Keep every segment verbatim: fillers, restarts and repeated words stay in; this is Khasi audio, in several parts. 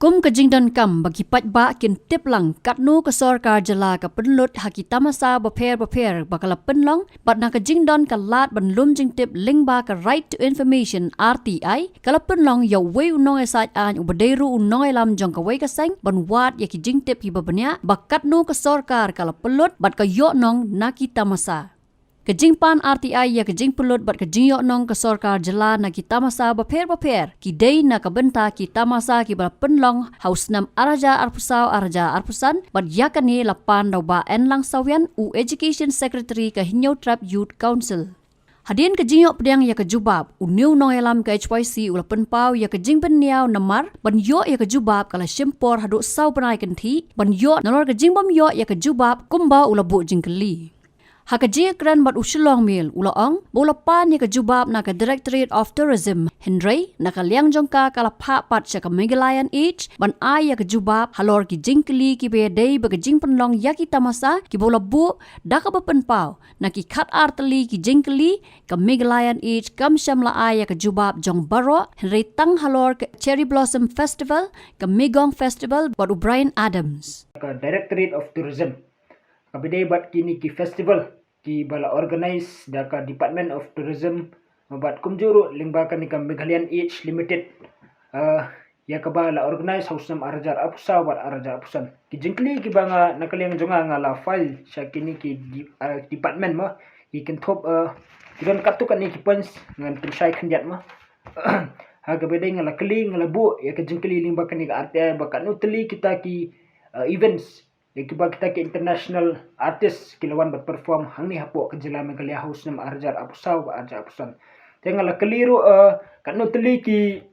Kum ka jingdonkam ba ki paidbah kin tip lang katno ka sorkar jylla ka pynlut ha ki tamasa bapher bapher ba ka la pynlong, bad na ka jingdon ka lad ban lum jingtip lyngba ka Right to Information, R T I, ka la pynlong ïa uwei u nongïasaid aiñ uba dei ruh u nongïalam jong kawei ka seng ban wad ïa ki jingtip kiba bniah ba katno ka sorkar ka la pynlut bad ka ïoh nong na ki tamasa. Ka jingpan R T I ïa ka jingpynlut bad ka jingïoh nong ka sorkar jylla na ki tamasa bapher bapher ki dei na ka bynta ki tamasa kiba la pynlong ha u snem ar hajar arphew saw ar hajar arphew san, bad ïa kane la pan da u Bah N Langsawian, u Education Secretary ka Hynñiewtrep Youth Council. Hadien ka jingïoh pdiang ïa ka jubab, une u nongïalam ka H Y C u la pynpaw ïa ka jingbynniaw namar ban ïoh ïa ka jubab ka la shim por haduh saw bnai kynthih ban ïoh, nalor ka jingbym ïoh ïa ka jubab kumba u la buh jingkylli. Ha ka jingïakren bad u Shillong Mail, u la ong ba u la pan ïa ka jubab na ka Directorate of Tourism, hynrei na ka liang jong ka, ka la phah pat sha ka Meghalayan Age ban ai ïa ka jubab halor ki jingkylli kiba dei ba ka jingpynlong ïa ki tamasa kiba u la buh. Da kaba pynpaw na ki khatar tylli ki jingkylli, ka Meghalayan Age kam shym la ai ïa ka jubab jong baroh, hynrei tang halor ka Cherry Blossom Festival, ka Meigong Festival bad u Bryan Adams, ka Directorate of Tourism. Kaba dei bad kine ki festival kiba la organise da ka Department of Tourism, bad kumjuh ruh lyngba kane ka Meghalayan Age Limited, eh, ïa kaba la organise ha u snem ar hajar arphew saw bad ar hajar arphew san. Ki jingkylli kiba nga na ka liang jong nga nga la file sha kine ki di-, eh, department mo, ki kynthup, eh, ki don katto katne ki points, ngan pynshai khyndiat mo. Ha kaba dei nga la kylli, nga la buh ïa ka jingkylli lyngba kane ka R T I ba katno tylli kita ki, eh, events ïa kiba kita ki international artist ki la wan ban perform hangne hapoh ka jylla Meghalaya ha u snem ar hajar arphew saw bad ar hajar arphew san. Te nga la kylli ruh, eh, katno tylli ki,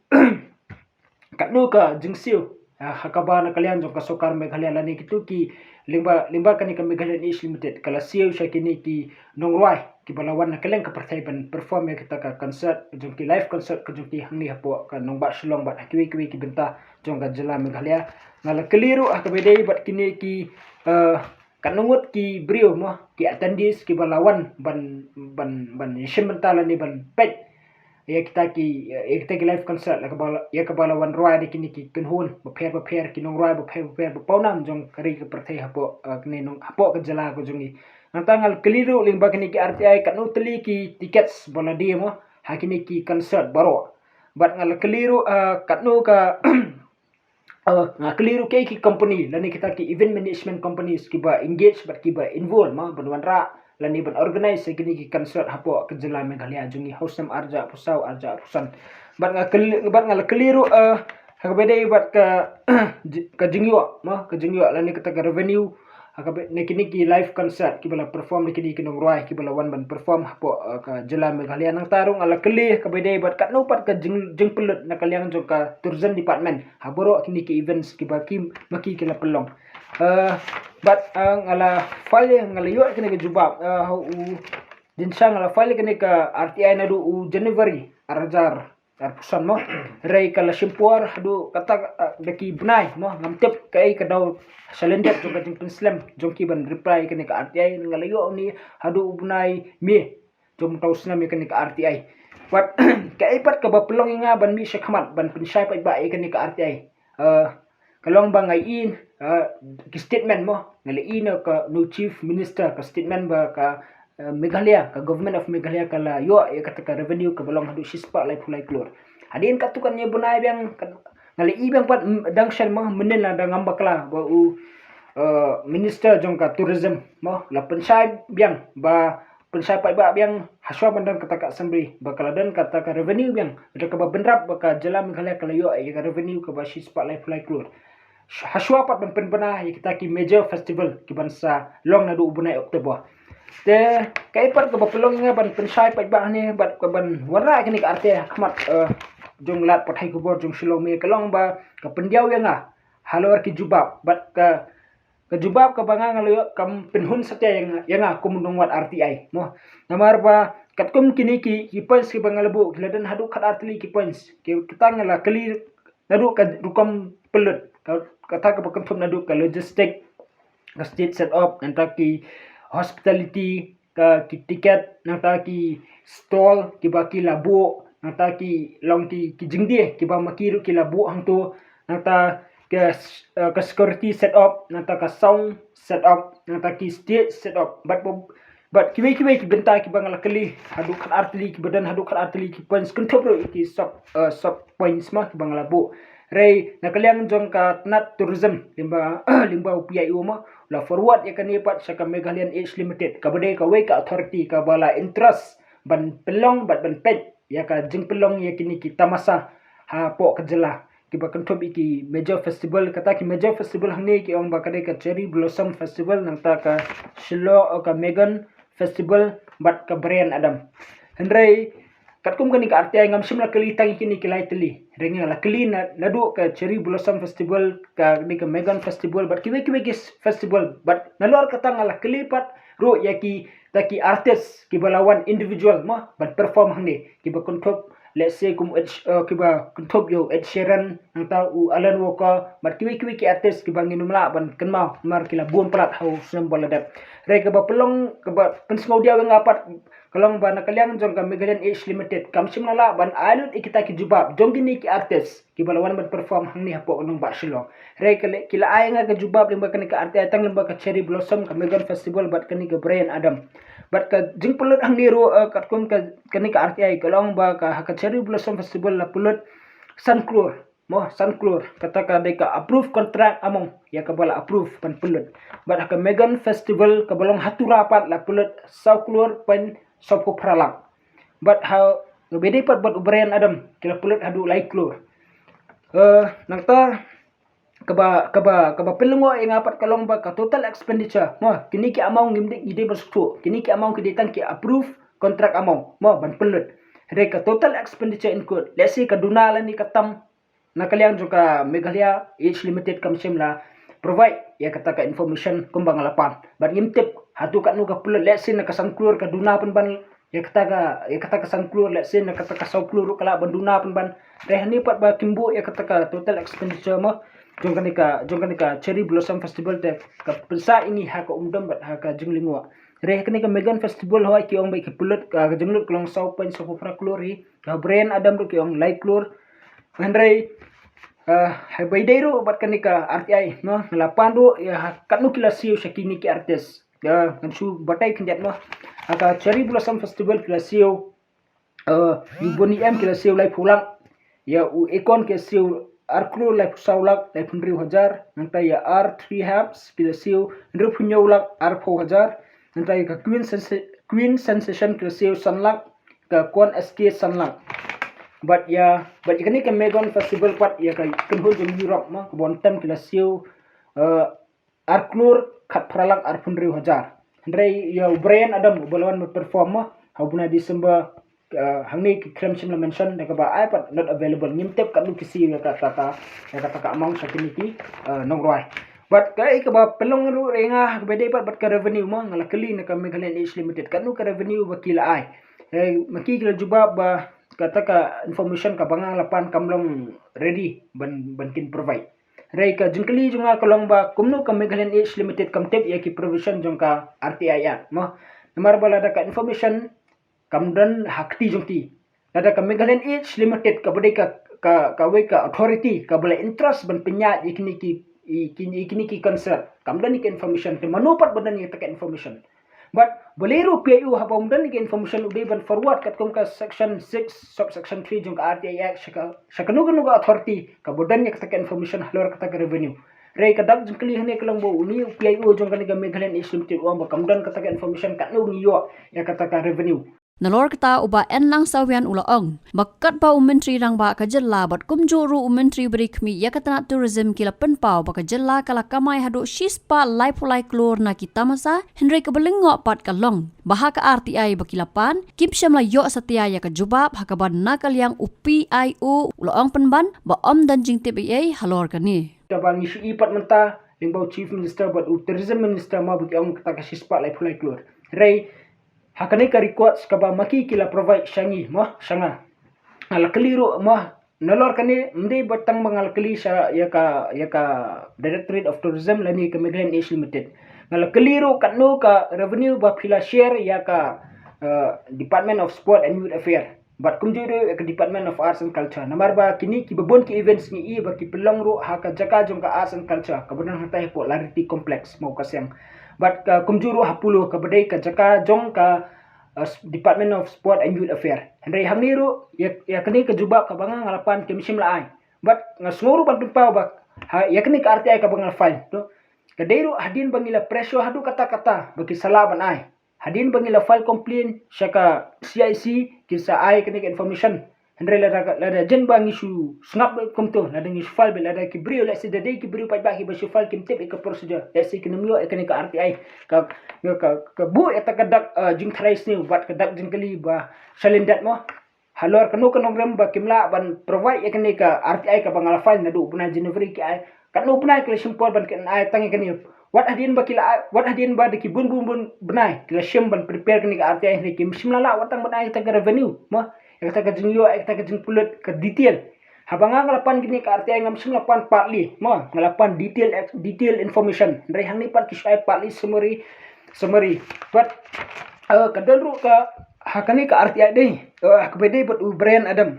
katno ka jingsiew, eh, ha kaba na ka liang jong ka sorkar Meghalaya lane kito ki lyngba, lyngba kane ka Meghalayan Age Limited ka la siew sha kine ki nongrwai kiba la wan na ka liang ka pyrthei ban perform ïa kita ka concert jong ki, live concert ka jong ki hangne hapoh ka nongbah Shillong bad ha kiwei kiwei ki bynta jong ka jylla Meghalaya. Nga la kylli ruh ha kaba dei bad kine ki, eh, katno ngut ki briew mo, ki attendees kiba la wan ban, ban, ban ïashim bynta lane ban peit ïa kita ki, ïa kita ki live concert la kaba, ïa kaba la wan rwai da kine ki kynhun bapher bapher, ki nongrwai bapher bapher ba pawnam jong ka ri ka pyrthei hapoh, eh, kane nong, hapoh ka jylla ka jong ngi. Nangta nga la kylli ruh lyngba kine ki R T I katno tylli ki tickets ba la die mo ha kine ki concert baroh. Bad nga la kylli ruh, eh, katno ka, eh, nga kylli ruh kaei ki company lane kita ki event management companies kiba engage bad kiba involve mo ban wanrah lane ban organise ïa kine ki concert hapoh ka jylla Meghalaya jong ngi ha u snem ar hajar arphew saw ar hajar arphew san. Bad nga kylli, bad nga la kylli ruh, eh, ha kaba dei bad ka, ka jingïoh mo, ka jingïoh lane kata ka revenue ha kaba, na kine ki live concert kiba la perform da kine ki nongrwai kiba la wan ban perform hapoh, eh, ka jylla Meghalaya. Nangta ruh nga la kylli ha kaba dei bad katno pat ka jing, jingpynlut na ka liang jong ka tourism department ha baroh kine ki events kiba ki, ma ki ki la pynlong. Eh, bad, eh, nga la file, nga la ïoh kane ka jubab, eh, ha u, dien sha nga la file kane ka R T I naduh u January ar hajar arphew san mo. Hynrei ka la shim por haduh kata, eh, da ki bnai mo, ngam tip kaei ka daw shalyndet jong ka jingpynslem jong ki ban reply kane ka R T I. Nga la ïoh une haduh u bnai May jong mynta u snem ïa kane ka R T I. Bad kaei pat kaba pynlong ïa nga ban mih shakhmat ban pynshai paidbah ïa kane ka R T I, eh, ka long ba nga ïohi, eh, ki statement mo, nga la ïohi na ka, na u Chief Minister ka statement ba ka, eh, Meghalaya, ka Government of Meghalaya ka la ïoh ïa kata ka revenue kaba long haduh shispah laiphew lai klur. Hadien katto katne bnai biang, ka, nga la ïohi biang pat, mm, dang shen mo, mynnin la dang ngam bakla ba u, eh, Minister jong ka Tourism mo la pynshai biang ba pynshai paidbah biang hashuwa ban don kata ka assembly ba ka la don kata ka revenue biang, da kaba bynrap ba ka jylla Meghalaya ka la ïoh ïa ka revenue kaba shispah laiphew lai klur. Hashuwa pat ban pynbna ïa kita ki major festival ki ban sa long naduh u bnai October. Te kaei pat kaba pynlong ïa nga ban pynshai paidbah hangne bad ka ban wanrah kane ka R T I ha khmat, eh, jong lad pathai khubor jong Shillong Mail ka long ba ka pyndiaw ïa nga halor ki jubab bad ka ka jubab kaba nga nga la ïoh kam pynhun satia ïa nga, ïa nga kum u nongwad R T I mo. Namar ba katkum kine ki, ki points kiba nga la buh ki la don haduh khatar tylli ki points. Ki, kita nga la kylli naduh ka rukom pynlut, ka, kata kaba kynthup naduh ka logistic, ka stage set up, nangta ki hospitality, ka ki ticket, nangta ki stall kiba ki la buh, nangta ki long ki, ki jingdie kiba ma ki ruh ki la buh hangto, nangta ka, uh, ka security set up, nangta ka sound set up, nangta ki stage set up. Bad, bad kiwei kiwei ki bynta kiba nga la kylli haduh khatar tylli, kiba don haduh khatar tylli ki points, kynthup ruh ïa ki sub, uh, sub points mo kiba nga la buh. Hynrei na ka liang jong ka tnat tourism, lyngba lyngba u P I O mo, la forward ïa kane pat sha ka Meghalayan Age Limited, kaba dei kawei ka authority kaba la entrust ban pynlong bad ban peit ïa ka jingpynlong ïa kine ki tamasa hapoh ka jylla, kiba kynthup ïa ki major festival. Kata ki major festival hangne ki ong ba ka dei ka Cherry Blossom Festival, nangta ka Shillong, ka Meghan Festival bad ka Bryan Adam. Hynrei katkum kane ka R T I ngam shym la kylli tang ïa kine ki lai tylli. Hynrei nga la kylli na, naduh ka Cherry Blossom Festival, ka dei ka Meghan Festival bad kiwei kiwei ki s-, festival. Bad nalor kata nga la kylli pat ruh ïa kita ki artist kiba la wan individual mo ban perform hangne, kiba kynthup, let's say, kum Ed Sh-, uh, kiba kynthup ïa u Ed Sheeran, nangta u Alan Walker bad kiwei kiwei ki artist kiba ngim lah ban kynmaw namar ki la bun palat ha u snem ba la dep. Hynrei kaba pynlong, kaba pynsngewdiaw ïa nga pat ka long ba na ka liang jong ka Meghalayan Age Limited kam shym la lah ban ai lut ïa kita ki jubab jong kine ki artist kiba la wan ban perform hangne hapoh ka nongbah Shillong. Hynrei ka le-, ki la ai ïa nga ka jubab lyngba kane ka R T I tang lyngba ka Cherry Blossom, ka Meghan Festival bad kane ka Bryan Adam. Bad ka jingpynlut hangne ruh, uh, katkum ka, kane ka R T I ka long ba ka, ha ka Cherry Blossom Festival la pynlut san klur. Mo, san klur, kata ka dei ka approved contract among ïa kaba la approve ban pynlut. Bad ha ka Meghan Festival kaba long ha Tura pat la pynlut saw klur point saw phew phra lak. Bad ha, ba dei pat bad u Bryan Adam ki la pynlut haduh lai klur. Eh, nangta kaba, kaba, kaba pynlyngngoh ïa nga pat ka long ba ka total expenditure, mo, kine ki amount ngim dei, ngi dei ban sngewthuh, kine ki amount ki dei tang ki approved contract amount mo ban pynlut. Hynrei ka total expenditure incurred, let's say, ka duna lane ka tam na ka liang jong ka Meghalaya Age Limited kam shym la provide ïa kata ka information kumba nga la pan. Bad ngim tip hato katno ka pynlut, let's say na ka san klur ka duna pynban ïa kata ka, ïa kata ka san klur, let's say na kata ka saw klur ruh ka lah ban duna pynban. Te hangne pat ba kim buh ïa kata ka total expenditure mo jong kane ka, jong kane ka Cherry Blossom Festival, te ka pynsah ïa ngi ha ka umdom bad ha ka jinglyngngoh. Te ha kane ka Meghan Festival hooid ki ong ba ki pynlut, ka, ka jinglut ka long saw point saw phew phra klur hi. Ka Bryan Adam ruh ki ong lai klur. Hynrei, eh, ha ba ïadei ruh bad kane ka R T I, no, nga la pan ruh ïa ha katno ki la siew sha kine ki artist. Ïa, ngan shu batai khyndiat mo. Ha ka Cherry Blossom Festival ki la siew, eh, ïa u Boney M ki la siew lai phew lak. Ïa u Akon ki la siew ar klur lai phew saw lak lai phew hynriew hajar. Nangta ïa R three Habs ki la siew hynriew phew hynñiew lak ar phew hajar. Nangta ïa ka Queen Sensa-, Queen Sensation ki la siew san lak, ka Kwon S K san lak. Bad ïa, bad ïa kane ka Meghan Festival pat, ïa ka kynhun jong Europe mo, ka Boney M ki la siew, eh, ar klur khat phra lak ar phew hynriew hajar. Hynrei ïa u Bryan Adam uba la wan perform mo ha u bnai December, eh, hangne ki khlem shym la mention da kaba ai pat not available. Ngim tip katno ki siew ïa kata ka, ïa kata ka amount sha kine ki, eh, nongrwai. Bad kaei kaba pynlong ruh ïa nga kaba dei pat bad ka revenue mo, nga la kylli na ka Meghalayan Age Limited katno ka revenue ba ki la ai. Eh, ma ki ki la jubab ba kata ka information kaba nga la pan kam long ready ban, ban kin provide. Hynrei ka jingkylli jong nga ka long ba kumno ka Meghalayan Age Limited kam tip ïa ki provision jong ka R T I Act mo. Namar ba lada ka information kam don ha kti jong ki, lada ka Meghalayan Age Limited kaba dei ka, ka, kawei ka authority kaba la entrust ban pynïaid ïa kine ki, i, ki, ïa kine ki concert, kam don ïa ka information, te mano pat ba don ïa kata ka information? Bad balei ruh P I O haba um don ïa ka information u dei ban forward katkum ka section six subsection three jong ka R T I Act sha ka, sha kano kano ka authority kaba don ïa kata ka information halor kata ka revenue? Hynrei ka dak jingkylli hangne ka long ba une u P I O jong kane ka Meghalayan Age Limited u ong ba kam don kata ka information, katno ngi ïoh ïa kata ka revenue? Nalor kata u Bah Enlang Sawian u la ong ba katba u Myntri Rangbah ka jylla bad kumjuh ruh u Myntri ba ri khmih ïa ka tnat tourism ki la pynpaw ba ka jylla ka la kamai haduh shispah laiphew lai klur na ki tamasa, hynrei kaba lyngngoh pat ka long ba ha ka R T I ba ki la pan kim shym la ïoh satia ïa ka jubab, ha kaba na ka liang u P I O u la ong pynban ba ym don jingtip ei ei halor kane. Kaba ngi shu i pat mynta lyngba u Chief Minister bad u Tourism Minister mo ba ki ong kata ka shispah laiphew lai klur. Hynrei ha kane ka records kaba ma ki ki la provide sha ngi mo, sha nga, nga la kylli ruh mo, nalor kane ym dei ba tang ba nga la kylli sha ïa ka, ïa ka Directorate of Tourism lane ka Meghalayan Age Limited. Nga la kylli ruh katno ka revenue ba phi la share ïa ka, eh, Department of Sport and Youth Affair. Bad kumjuh ruh ïa ka Department of Arts and Culture. Namar ba kine kiba bun ki events ngi i ba ki pynlong ruh ha ka jaka jong ka Arts and Culture, kaba don hangtai ha Popularity Complex, Mawkasiang. Bad ka kumjuh ruh ha Polo, kaba dei ka jaka jong ka, uh, Department of Sport and Youth Affair. Hynrei hangne ruh, ïa, ïa kane ka jubab kaba nga nga la pan kim shym la ai. Bad nga sngew ruh ban pynpaw ba, ha, ïa kane ka R T I kaba nga la file, to. Ka dei ruh hadien ba ngi la pressure haduh katta katta, ba ki sa lah ban ai. Hadien ba ngi la file complaint sha ka C I C, kin sa ai kane ka information. Hynrei lada, lada jan ba ngi shu sngap kumto, lada ngi shu file beit, lada ki briew, let's say, da dei ki briew paidbah kiba shu file, kim tip ïa ka procedure. Let's say, kin ym ïoh ïa kane ka R T I, ka, ka, ka, ka buh ïa kata ka dak, uh, jingtharai sniew bad ka dak jingkylli ba shalyndet mo. Halor kano ka nongrim ba kim lah ban provide ïa kane ka R T I kaba nga la file naduh u bnai January ki ai. Katno bnai ki la shim por ban kin ai tang ïa kane. Wat hadien ba ki la ai, wat hadien ba da ki bun bun bun bnai ki la shim ban prepare kane ka R T I, hynrei kim shym la lah wat tang ban ai tang ka revenue, mo. Ïa kata ka jingïoh, ïa kata ka jingpynlut ka detail. Haba nga nga la pan kane ka R T I, ngam shym la pan partly, mo. Nga la pan detail, detail information. Hynrei hangne pat ki shu ai partly summary, summary. But, uh, ka don ruh ka, ha kane ka R T I dei, uh, ha kaba dei bad u Brian Adam.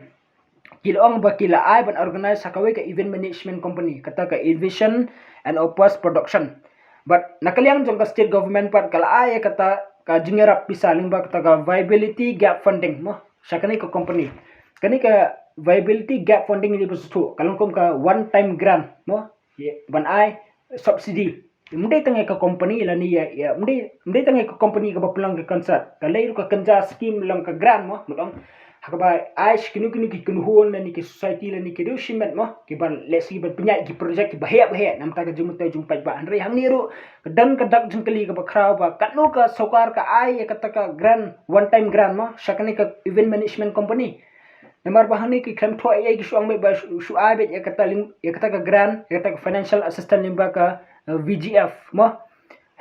Ki la ong ba ki la ai ban organize ha kawei ka event management company, kata ka Envision and Opus Production. But na ka liang jong ka state government pat ka la ai kata ka jingïarap pisa lyngba kata ka viability gap funding, mo, sha kane ka company. Kane ka viability gap funding, ïa ba shu thuh, ka long kum ka one time grant, mo, ïa, ban ai subsidy. Ym dei tang ïa ka company lane ïa, ïa, ym dei, ym dei tang ïa ka company kaba pynlong ka concert. Ka lei ruh ka kynja skim long ka grant, mo, mut ong. Ha kaba ai sha kino kino ki kynhun lane ki society lane ki riewshimet, mo, kiban lehse ban pynïaid ki project kiba heh ba heh namar ka jingmyntoi jong paidbah. Hynrei hangne ruh ka don ka dak jingkylli kaba khraw ba katno ka sorkar ka ai ïa kata ka grant, one time grant, mo, sha kane ka event management company. Namar ba hangne ki khlem thoh ei ei, ki shu ong beit ba shu, shu ai beit ïa kata lyng-, ïa kata ka grant, ïa kata ka financial assistance lyngba ka, uh, V G F, mo.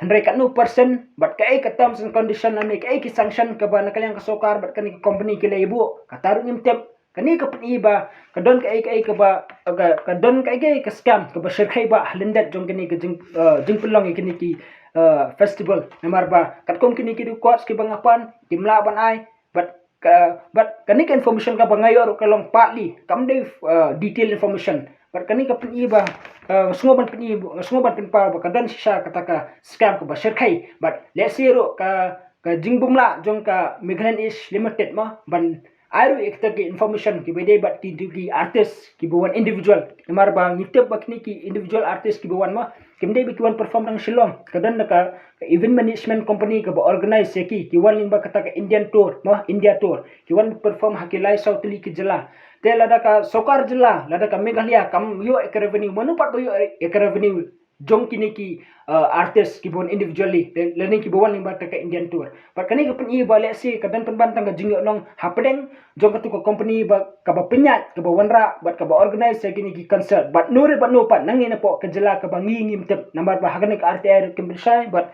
Hynrei katno percent, bad kaei ka terms and condition lane kaei ki sanction kaba na ka liang ka sorkar bad kane ka company ki la ïa buh, kata ruh ngim tip. Kane ka pyni ba ka don kaei kaei kaba, ka, ka don kaei kaei ka scam kaba shyrkhei ba ha lyndet jong kane ka jing, uh, jingpynlong ïa kine ki, uh, festival. Namar ba katkum kine ki records kiba nga pan, kim lah ban ai, bad ka, bad kane ka information kaba nga ïoh ruh ka long partly, kam dei, uh, detail information. Bad kane ka pyni ba, uh, sngew ban pyni, sngew ban pynpaw ba ka don shisha kata ka scam kaba shyrkhei. Bad lehse ruh ka, ka jingbymlah jong ka Meghalaya East Limited, mo, ban ai ruh ïa kata ki information kiba dei bad kito ki artist kiba wan individual. Namar ba ngi tip ba kine ki individual artist kiba wan, mo, kim dei ba ki wan perform tang Shillong. Ka don da ka, ka event management company kaba organize ïa ki, ki wan lyngba kata ka Indian tour, mo, India tour. Ki wan perform ha ki lai saw tylli ki jylla. Te lada ka sorkar jylla, lada ka Meghalaya kam ïoh ïa ka revenue, mano pat ba ïoh ïa ka revenue jong kine ki, uh, artist kiba wan individually, lane kiba wan lyngba kata ka Indian tour. Bad kane ka pyni ba lehse ka don pynban tang ka jingïohnong hapdeng jong katu ka company ba kaba pynïaid, kaba wanrah bad kaba organize ïa kine ki concert. Bad no re bad no pat nangne napoh ka jylla kaba ngi ngim tip. Namar ba ha kane ka R T I ruh kim pynshai, bad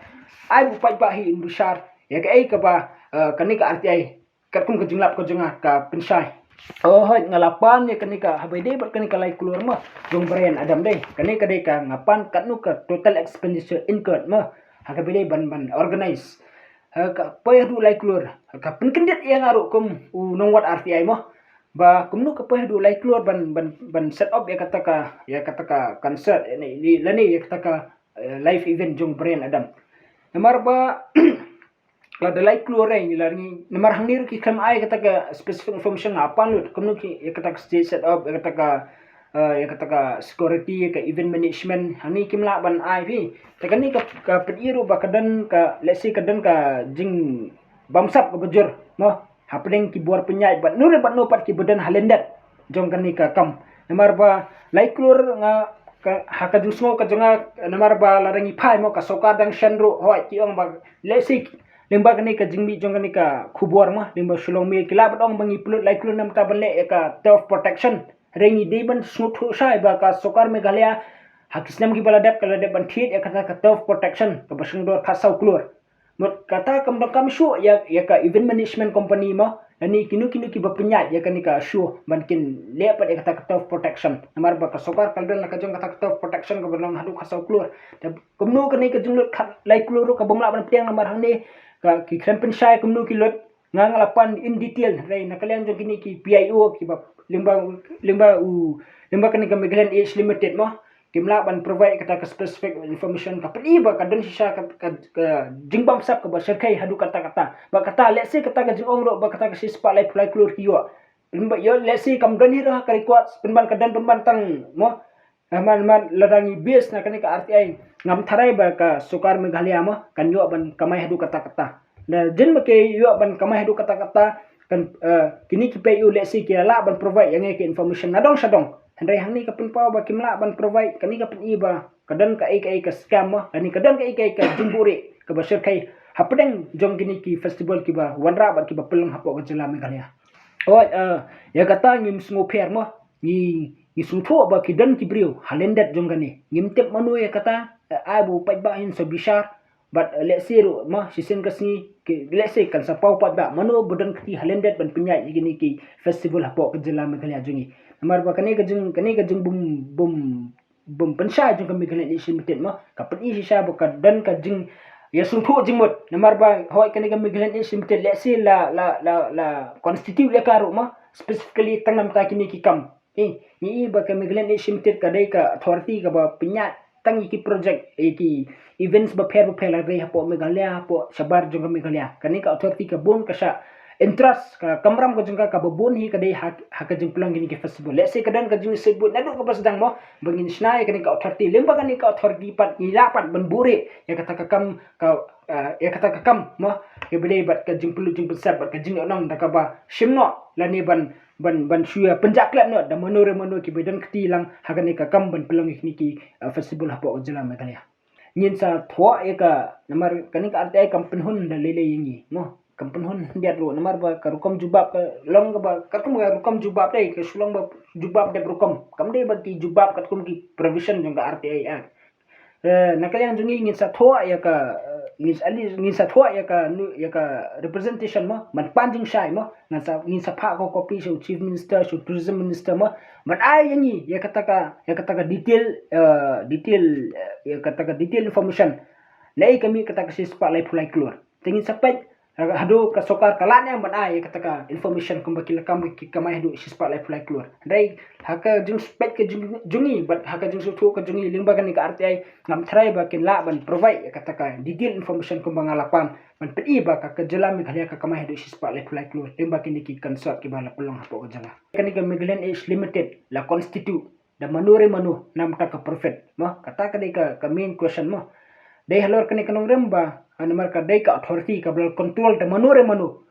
ai ba u paidbah hi un bishar ïa kaei kaba, uh, kane ka R T I katkum ka jinglap ka jong nga ka pynshai. Oh, hooid, nga la pan ïa kane ka, haba ïadei bad kane ka lai klur, mo, jong Brian Adam dei. Kane ka dei ka nga pan katno ka total expenditure incurred, mo, ha kaba ïadei ban, ban organize. Ha ka poi haduh lai klur, ha ka pynkyndit ïa nga ruh kum u nongwad R T I, mo, ba kumno ka poi haduh lai klur ban, ban, ban set up ïa kata ka, ïa kata ka concert, ïa ne, ne, lane ïa kata ka, eh, live event jong Brian Adam. Namar ba lada lai klur, eh, ngi la ngi, namar hangne ruh ki khlem ai kata ka specific information, nga pan lut kumno ki, ïa kata ka stage set up, ïa kata ka, eh, ïa kata ka security, ïa ka event management, hangne kim lah ban ai phi. Te kane ka, ka pyni ruh ba ka don ka, let's say, ka don ka jingbamsap kaba jur, mo, hapdeng ki bor pynïaid bad no re bad no pat kiba don ha lyndet jong kane ka kam. Namar ba lai klur nga ka, ha ka jingsngew ka jong nga, namar ba lada ngi phai, mo, ka sorkar dang shen ruh, hooid, ki ong ba, let's say, lyngba kane ka jingmih jong kane ka khubor, mo, lyngba Shillong Mail, ki lah ban ong ba ngi pynlut lai klur namar ka ban leh ïa ka turf protection. Hynrei ngi dei ban sngewthuh shai ba ka sorkar Meghalaya ha ki snem kiba la dep ka la dep ban thied ïa kata ka turf protection kaba shongdor khatsaw klur. Mut kata kam dang kam shuh ïa, ïa ka event management company, mo, lane kino kino kiba pynïaid ïa kane ka show ban kin leh pat ïa kata ka turf protection. Namar ba ka sorkar ka la don la ka jong kata ka turf protection kaba long haduh khatsaw klur. Te kumno kane ka jinglut khat lai klur ruh ka bym lah ban pdiang namar hangne ka ki khlem pynshai kumno ki lut. Nga nga la pan in detail, hynrei na ka liang jong kine ki P I O kiba lyngba, lyngba u, lyngba kane ka Meghalaya Edge Limited mo, kim lah ban provide kata ka specific information. Ka pyni ba ka don shisha ka, ka, ka jingbamsap kaba shyrkhei haduh katta katta. Ba kata, let's say, kata ka jingong ruh ba kata ka shispah laiphew lai klur ki ïoh. Pynban, ïoh, let's say, kam don hi ruh ha ka records, pynban ka don pynban tang mo. Eh, man, man, lada ngi base na kane ka R T I, ngam tharai ba ka sorkar Meghalaya mo kan ïoh ban kamai haduh katta katta. Da jin ba ki ïoh ban kamai haduh katta katta, kan, eh, kine ki P I O, let's say, ki lah ban provide ïa ngi ka information nadong shadong. Hynrei hangne ka pynpaw ba kim lah ban provide, kane ka pyni ba ka don kaei kaei ka scam mo, lane ka don kaei kaei ka jingbuhrieh kaba shyrkhei hapdeng jong kine ki festival kiba wanrah bad kiba pynlong hapoh ka jylla Meghalaya. Hooid, eh, ïa kata ngim sngewpher mo, ngi, ngi sngewthuh ba ki don ki briew ha lyndet jong kane. Ngim tip mano ïa kata, eh, ai ba u paidbah un sa bishar. Bad, eh, let's say ruh mo, shisien ka sngi, ki, let's say, kan sa paw pat ba mano ba don kti ha lyndet ban pynïaid ïa kine ki festival hapoh ka jylla Meghalaya jong ngi. Namar ba kane ka jing, kane ka jingbym, bym, bym pynshai jong ka Meghalaya Edge Limited mo, ka pyni shisha ba ka don ka jingïasngewthuh jingmut. Namar ba hooid kane ka Meghalaya Edge Limited, let's say, la, la, la, la constitute ïa ka ruh mo, specifically tang namar kine ki kam. Eh, ngi i ba ka Meghalaya Edge Limited ka dei ka authority kaba pynïaid tang ïa ki project, ïa ki events bapher bapher, la dei hapoh Meghalaya, hapoh shabar jong ka Meghalaya. Kane ka authority ka bun ka shah interest, ka kamram ka jong ka kaba bun hi ka dei ha, ha ka jingpynlong kine ki festival. Let's say ka don ka jingsheptieng naduh kaba sdang mo, ba ngin shna ïa kane ka authority, lyngba kane ka authority pat ngi lah pat ban buhrieh ïa kata ka kam, ka, eh, ïa kata ka kam mo, kaba dei bad ka jingpynlut jingpynsep bad ka jingïohnong da kaba shim noh lane ban, ban, ban shu ïa pynjah klet noh da mano re mano kiba don kti lang ha kane ka kam ban pynlong ïa kine ki, eh, festival hapoh ka jylla Meghalaya. Ngin sa thoh ïa ka, namar kane ka R T I kam pynhun da lei lei ïa ngi mo, kam pynhun khyndiat ruh, namar ba ka rukom jubab ka long kaba katkum ka rukom jubab dei, ka shu long ba jubab dep rukom, kam dei ba ki jubab katkum ki provision jong ka R T I Act. Eh, na ka liang jong ngi ngin sa thoh ïa ka, eh, ngin sa, ngin sa thoh ïa ka, ïa ka representation mo, ban pan jingshai mo, ngin sa, ngin sa phah ka copy sha u Chief Minister, sha u Tourism Minister mo, ban ai ïa ngi ïa kata ka, ïa kata ka detail, eh, detail, eh, ïa kata ka detail information. Naei ka mih kata ka shispah laiphew lai klur. Te ngin sa peit, eh, haduh ka sorkar ka lah ne em ban ai ïa kata ka information kumba ki la kam ki kamai haduh shispah laiphew lai klur. Hynrei ha ka jingpeit ka jong, jong ngi bad ha ka jingsngewthuh ka jong ngi lyngba kane ka R T I, ngam tharai ba kin lah ban provide ïa kata ka detail information kumba nga la pan ban pyni ba ka, ka jylla Meghalaya ka kamai haduh shispah laiphew lai klur lyngba kine ki consort kiba la pynlong hapoh ka jylla. Kane ka Meghalaya Edge Limited la constitute da mano re mano namar ka profit mo, kata ka dei ka, ka main question mo. Dei halor kane ka nongrim ba, ha, namar ka dei ka authority kaba la control da mano re mano.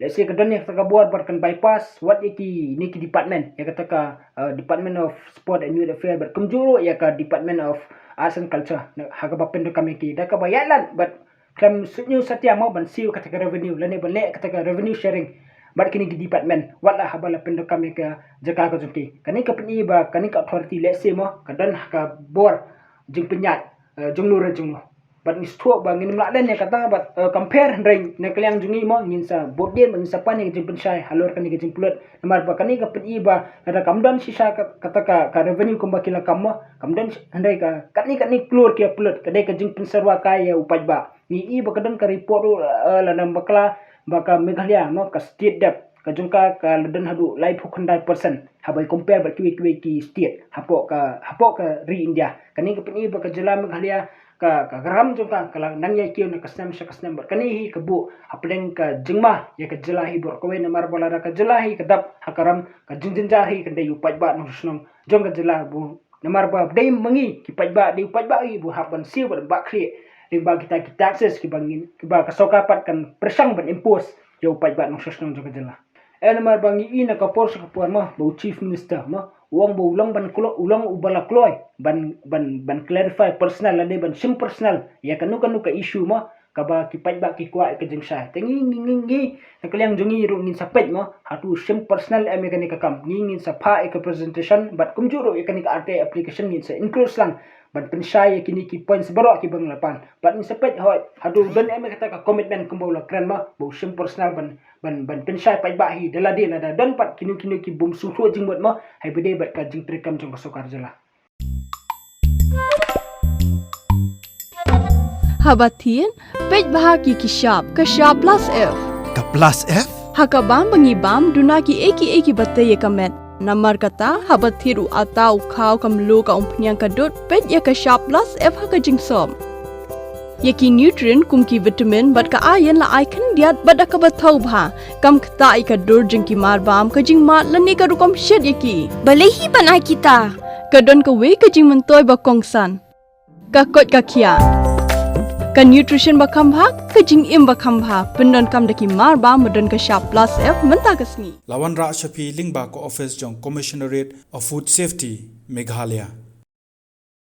Let's say ka don ïa kata ka bor bad kan bypass wat ïa kine ki department, ïa kata ka, uh, Department of Sport and Youth Affairs bad kumjuh ruh ïa ka Department of Arts and Culture, na, ha kaba pyndonkam ïa ki da kaba ïaid lad bad khlem shu ñiew satia mo ban siew kata ka revenue lane ban leh kata ka revenue sharing bad kine ki department, wat la haba la pyndonkam ïa ka jaka ka jong ki. Kane ka pyni ba kane ka authority, let's say mo, ka don ha ka bor jingpynïaid, eh, jong no re jong no. Bad ngi sngewthuh ba ngin ym lah leh ïa kata bad, eh, compare, hynrei na ka liang jong ngi mo, ngin sa bud dien bad ngin sa pan ïa ka jingpynshai halor kane ka jingpynlut. Namar ba kane ka pyni ba lada kam don shisha ka, kata ka, ka revenue kumba ki la kam mo, kam don shi-, hynrei ka, katne katne klur ki ïa pynlut, ka dei ka jingpynsyrwa kai ïa u paidbah. Ngi i ba ka don ka report ruh, eh, la nang bakla ba ka Meghalaya mo, ka state debt ka jong ka ka la don haduh laiphew khyndai percent haba i compare bad kiwei kiwei ki state hapoh ka, hapoh ka ri India. Kane ka pyni ba ka jylla Meghalaya, ka, ka ram jong ka ka la nang ïai kiew na ka snem sha ka snem bad kane hi ka buh hapdeng ka jingma ïa ka jylla hi baroh kawei, namar ba lada ka jylla hi ka dap ha ka ram, ka jingjynjar hi kan dei u paidbah nongshong shnong jong ka jylla. Bad namar ba dei ma ngi ki paidbah, dei u paidbah hi ba hap ban siew bad ban bah khlieh lyngba kita ki taxes kiba ngin, kiba ka sorkar pat kan pyrshang ban impose ïa u paidbah nongshong shnong jong ka jylla. Eh, namar ba ngi i na ka por sha ka por mo, ba u Chief Minister mo, u ong ba u long ban klo-, u long uba la kloi ban, ban, ban clarify personal lane ban shim personal ïa kano kano ka issue mo, kaba ki paidbah ki kwah ïa ka jingshai. Te ngi, ngi, ngi, ngi na ka liang jong ngi ruh ngin sa peit mo, hato u shim personal em ïa kane ka kam. Ngi ngin sa phah ïa ka presentation bad kumjuh ruh ïa kane ka R T I application ngin sa include lang ban pynshai ïa kine ki points baroh kiba ngi la pan. Bad ngin sa peit hooid hato u don em ïa kata ka commitment kumba u la kren mo, ba u shim personal ban, ban, ban pynshai paidbah hi da lade, lada don pat kino kino ki bym sngewthuh jingmut mo, ha ba ïadei bad ka jingtreikam jong ka sorkar jylla. Haba thied, peit bha ki, ki shap, ka Shap Plus F. Plus F? Ha ka bam ba ngi bam, duna kiei kiei kiba tei ïa ka met. Namar kata, haba thied u atta, u khaw, ka mluh, ka umphniang, ka dud, peit ïa ka shap Plus F ha ka jingsop. Ïa ki nutrient kum ki vitamin bad ka iron la ai khyndiat bad da kaba thaw bha. Kam ktah ïa ka dur jong ki mar bam, ka jingmad lane ka rukom shet ïa ki. Balei hi ban ai kita? Ka don kawei ka jingmyntoi ba kongsan. Ka koit ka khiah. Ka nutrition ba kham bha, ka jingim ba kham bha. Pyndonkam da ki mar bam ba don ka shap Plus F mynta ka sngi. La wanrah sha phi lyngba ka office jong Commissionerate of Food Safety, Meghalaya.